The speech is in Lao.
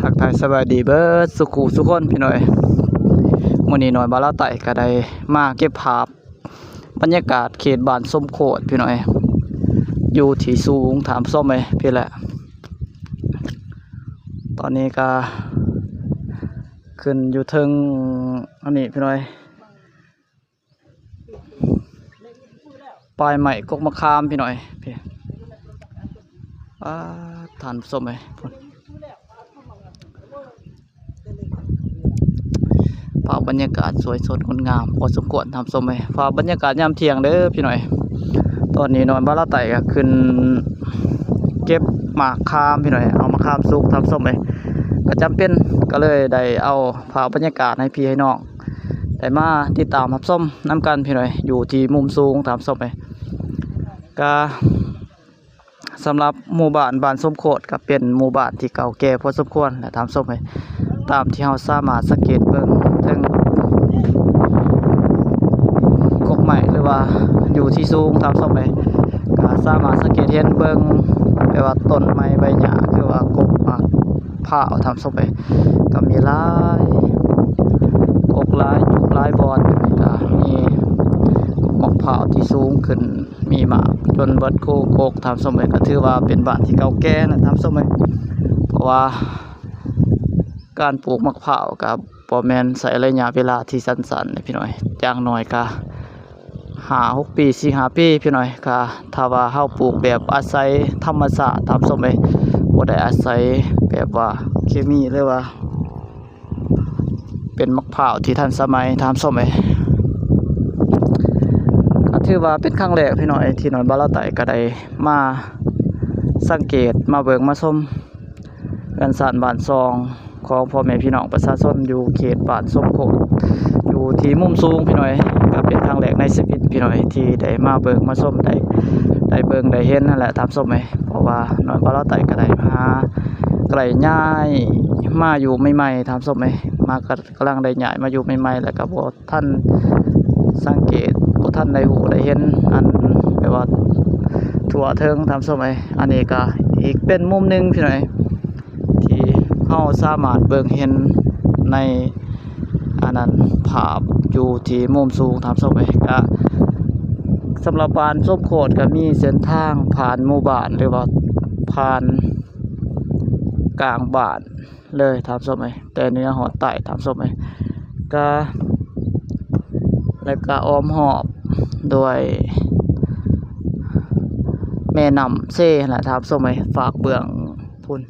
ທັກທາຍສະບາຍດີເບິດສູ່ຄູ່ສູ່ຄົນພີ່ນ້ອງເອີຍ. ມື້ນີ້ນ້ອຍບ່າວລາວໃຕ້ກໍໄດ້ມາເກັບພາບບັນຍາກາດເຂດບ້ານສົມໂຄດພີ່ນ້ອງເອີຍ ຢູ່ທີ່ສູງທ່ານຜູ້ຊົມເອີຍ ພີ້ແຫຼະ. ຕອນນີ້ກໍຂຶ້ນຢູ່ເທິງອັນນີ້ພີ່ນ້ອງເອີຍ ປາຍໄມ້ກົກມະຂາມພີ່ນ້ອງເອີຍ ພີ້ ອາ ທ່ານຜູ້ຊົມເອີຍ ພຸ້ນ ພາບບັນຍາກາດສວຍສົດງົດງາມພໍສົມຄວນທ່ານຜູ້ຊົມເອີຍ. ພາບບັນຍາກາດຍາມທ່ຽງເດີພີ່ນ້ອງເອີຍ. ຕອນນີ້ນ້ອຍບ່າວລາວໃຕ້ກໍຂຶ້ນເກັບໝາກຂາມພີ່ນ້ອງເອີຍ ເອົາໝາກຂາມສຸກທ່ານຜູ້ຊົມເອີຍ ກໍຈຳເປັນ ກໍເລີຍໄດ້ເອົາພາບບັນຍາກາດໃຫ້ພີ່ໃຫ້ນ້ອງ ໄດ້ມາຕິດຕາມຮັບຊົມນຳກັນພີ່ນ້ອງເອີຍ ຢູ່ທີ່ມຸມສູງທ່ານຜູ້ຊົມເອີຍ. ກະສຳລັບໝູ່ບ້ານບ້ານສົມໂຄດ ກະເປັນໝູ່ບ້ານທີ່ເກົ່າແກ່ພໍສົມຄວນແຫຼະທ່ານຜູ້ຊົມເອີຍ ຕາມທີ່ເຮົາສາມາດສັງເກດເບິ່ງເທິງກົກໄມ້ ຫຼືວ່າຢູ່ທີ່ສູງທ່ານຜູ້ຊົມເອີຍ ກະສາມາດສັງເກດເຫັນເບິ່ງ ແບບວ່າຕົ້ນໄມ້ໃບຫຍ້າ ຄືວ່າກົກໝາກ ພ້າວທ່ານຜູ້ຊົມເອີຍ ກໍມີຫຼາຍກົກຫຼາຍຈຸດຫຼາຍບ່ອນ ກໍມີໝາກພ້າວທີ່ສູງຂຶ້ນ ມີໝາກຈົນເບິດຄູ່ກົກທ່ານຜູ້ຊົມເອີຍ. ກໍຖືວ່າເປັນບ້ານທີ່ເກົ່າແກ່ນະທ່ານຜູ້ຊົມເອີຍ ເພາະວ່າການປູກໝາກພ້າວກໍບໍ່ແມ່ນໃຊ້ໄລຍະເວລາທີ່ສັ້ນໆເດ້ພີ່ນ້ອງເອີຍ ຢ່າງໜ້ອຍກໍ ຫ້າຫົກປີ ສີ່ຫ້າປີພີ່ນ້ອງເອີຍ ກະຖ້າວ່າເຮົາປູກແບບອາໄສທຳມະຊາດທ່ານຜູ້ຊົມເອີຍ ບໍ່ໄດ້ອາໄສແບບວ່າເຄມີ ຫຼືວ່າເປັນໝາກພ້າວທີ່ທັນສະໄໝທ່ານຜູ້ຊົມເອີຍ. ກະຖືວ່າເປັນຄັ້ງແລກພີ່ນ້ອງເອີຍ ທີ່ນ້ອຍບ່າວລາວໃຕ້ກະໄດ້ມາສັງເກດ ມາເບິ່ງມາຊົມ ເຮືອນຊານບ້ານຊ່ອງຂອງພໍ່ແມ່ພີ່ນ້ອງປະຊາຊົນຢູ່ເຂດບ້ານສົມໂຄດ ຢູ່ທີ່ມຸມສູງພີ່ນ້ອງເອີຍ. ກໍເປັນຄັ້ງແລກໃນຊີວິດພີ່ນ້ອງເອີຍ ທີ່ໄດ້ມາເບິ່ງມາຊົມ ໄດ້ ໄດ້ເບິ່ງໄດ້ເຫັນຫັ້ນແຫຼະທ່ານຜູ້ຊົມເອີຍ ເພາະວ່ານ້ອຍບ່າວລາວໃຕ້ກໍໄດ້ຫາ ກໍໄດ້ຍ້າຍມາຢູ່ໃໝ່ໆທ່ານຜູ້ຊົມເອີຍ ມາກໍ ກຳລັງໄດ້ຍ້າຍມາຢູ່ໃໝ່ໆ ແລ້ວກໍບໍ່ທັນສັງເກດ ບໍ່ທັນໄດ້ຮູ້ໄດ້ເຫັນ ອັນ ແບບວ່າທົ່ວເຖິງທ່ານຜູ້ຊົມເອີຍ. ອັນນີ້ກໍອີກເປັນມຸມໜຶ່ງພີ່ນ້ອງເອີຍ ທີ່ເຮົາສາມາດເບິ່ງເຫັນໃນ ອັນນັ້ນ ພາບຢູ່ທີ່ມຸມສູງທ່ານຜູ້ຊົມເອີຍ. ກໍສຳລັບບ້ານສົມໂຄດກໍມີເສັ້ນທາງຜ່ານໝູ່ບ້ານ ຫຼືວ່າຜ່ານກາງບ້ານ ເລີຍທ່ານຜູ້ຊົມເອີຍ ແຕ່ເໜືອຮອດໃຕ້ທ່ານຜູ້ຊົມເອີຍ ກະ ແລ້ວກະອ້ອມຮອບດ້ວຍແມ່ນ້ຳເຊຫັ້ນແຫຼະທ່ານຜູ້ຊົມເອີຍ ຟາກເບື້ອງພຸ້ນ